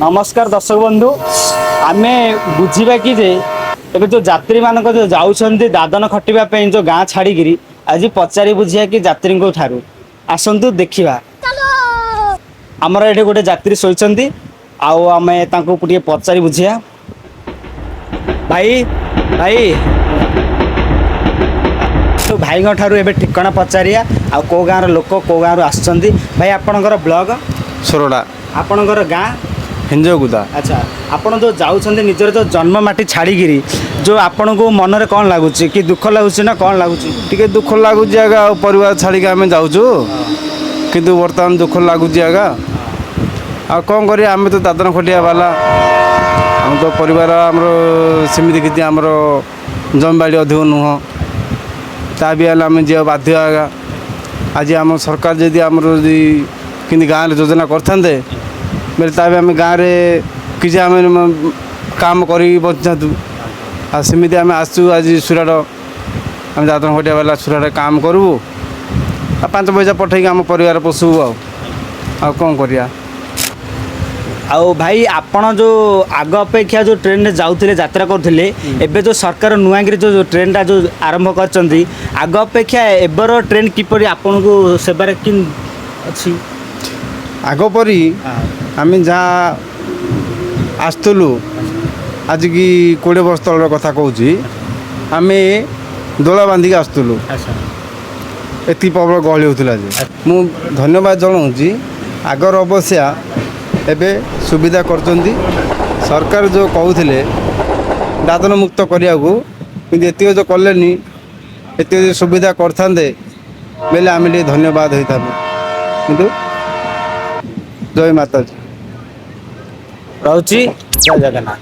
ନମସ୍କାର ଦର୍ଶକ ବନ୍ଧୁ, ଆମେ ବୁଝିବା କି ଯେ ଏବେ ଯେଉଁ ଯାତ୍ରୀମାନଙ୍କ ଯେଉଁ ଯାଉଛନ୍ତି ଦାଦନ ଖଟିବା ପାଇଁ ଯେଉଁ ଗାଁ ଛାଡ଼ିକିରି, ଆଜି ପଚାରି ବୁଝିବା କି ଯାତ୍ରୀଙ୍କ ଠାରୁ। ଆସନ୍ତୁ ଦେଖିବା। ଆମର ଏଠି ଗୋଟେ ଯାତ୍ରୀ ଶୋଇଛନ୍ତି ଆଉ ଆମେ ତାଙ୍କୁ ଟିକେ ପଚାରି ବୁଝିବା। ଭାଇ, ଭାଇ, ତ ଭାଇଙ୍କ ଠାରୁ ଏବେ ଠିକଣା ପଚାରିବା ଆଉ କେଉଁ ଗାଁର ଲୋକ, କେଉଁ ଗାଁରୁ ଆସିଛନ୍ତି। ଭାଇ, ଆପଣଙ୍କର ବ୍ଲକ? ସୋରଡ଼ା। ଆପଣଙ୍କର ଗାଁ? ହିଞ୍ଜଗୁଦା। ଆଚ୍ଛା, ଆପଣ ଯେଉଁ ଯାଉଛନ୍ତି ନିଜର ଯେଉଁ ଜନ୍ମ ମାଟି ଛାଡ଼ିକିରି, ଯେଉଁ ଆପଣଙ୍କୁ ମନରେ କ'ଣ ଲାଗୁଛି? କି ଦୁଃଖ ଲାଗୁଛି ନା କ'ଣ ଲାଗୁଛି? ଟିକେ ଦୁଃଖ ଲାଗୁଛି ଆଜ୍ଞା। ଆଉ ପରିବାର ଛାଡ଼ିକି ଆମେ ଯାଉଛୁ, କିନ୍ତୁ ବର୍ତ୍ତମାନ ଦୁଃଖ ଲାଗୁଛି ଆଜ୍ଞା। ଆଉ କ'ଣ କରିବା? ଆମେ ତ ଦାଦନ ଖଟିଆ ବାଲା। ଆମ ତ ପରିବାର ଆମର ସେମିତି କିଛି ଆମର ଜମିବାଡ଼ି ଅଧିକ ନୁହଁ, ତା ବି ହେଲେ ଆମେ ଯିବା ବାଧ୍ୟ ଆଜ୍ଞା। ଆଜି ଆମ ସରକାର ଯଦି ଆମର ଯଦି କେମିତି ଗାଁରେ ଯୋଜନା କରିଥାନ୍ତେ ବୋଲେ, ତା ବି ଆମେ ଗାଁରେ କିଛି ଆମେ କାମ କରିକି ବଞ୍ଚିଥାନ୍ତୁ। ଆଉ ସେମିତି ଆମେ ଆସୁଛୁ ଆଜି ସୁରାଟ। ଆମେ ଦାଦନ ଖଟିଆ ବାଲା, ସୁରାଟ କାମ କରିବୁ ଆଉ 5 ପଇସା ପଠେଇକି ଆମ ପରିବାର ପୋଷିବୁ। ଆଉ କ'ଣ କରିବା? ଆଉ ଭାଇ, ଆପଣ ଯେଉଁ ଆଗ ଅପେକ୍ଷା ଯେଉଁ ଟ୍ରେନରେ ଯାଉଥିଲେ, ଯାତ୍ରା କରୁଥିଲେ, ଏବେ ଯେଉଁ ସରକାର ନୂଆକିରି ଯେଉଁ ଟ୍ରେନଟା ଯେଉଁ ଆରମ୍ଭ କରିଛନ୍ତି, ଆଗ ଅପେକ୍ଷା ଏବେର ଟ୍ରେନ୍ କିପରି ଆପଣଙ୍କୁ ସେବାରେ କି ଅଛି? ଆଗ ପରି ଆମେ ଯାହା ଆସୁଥିଲୁ, ଆଜିକି 20 ବର୍ଷ ତଳର କଥା କହୁଛି, ଆମେ ଦୋଳା ବାନ୍ଧିକି ଆସୁଥିଲୁ। ଏତିକି ପ୍ରବଳ ଗହଳି ହେଉଥିଲା ଯେ ମୁଁ ଧନ୍ୟବାଦ ଜଣାଉଛି। ଆଗର ଅବସ୍ଥା ଏବେ ସୁବିଧା କରୁଛନ୍ତି। ସରକାର ଯେଉଁ କହୁଥିଲେ ଦାଦନ ମୁକ୍ତ କରିବାକୁ, କିନ୍ତୁ ଏତିକି ଯେଉଁ କଲେନି, ଏତିକି ଯଦି ସୁବିଧା କରିଥାନ୍ତେ ବୋଇଲେ ଆମେ ଟିକେ ଧନ୍ୟବାଦ ହୋଇଥାନ୍ତୁ। କିନ୍ତୁ ଜୟ ମାତାଜୀ। ରହୁଛି, ଜୟ ଜଗନ୍ନାଥ।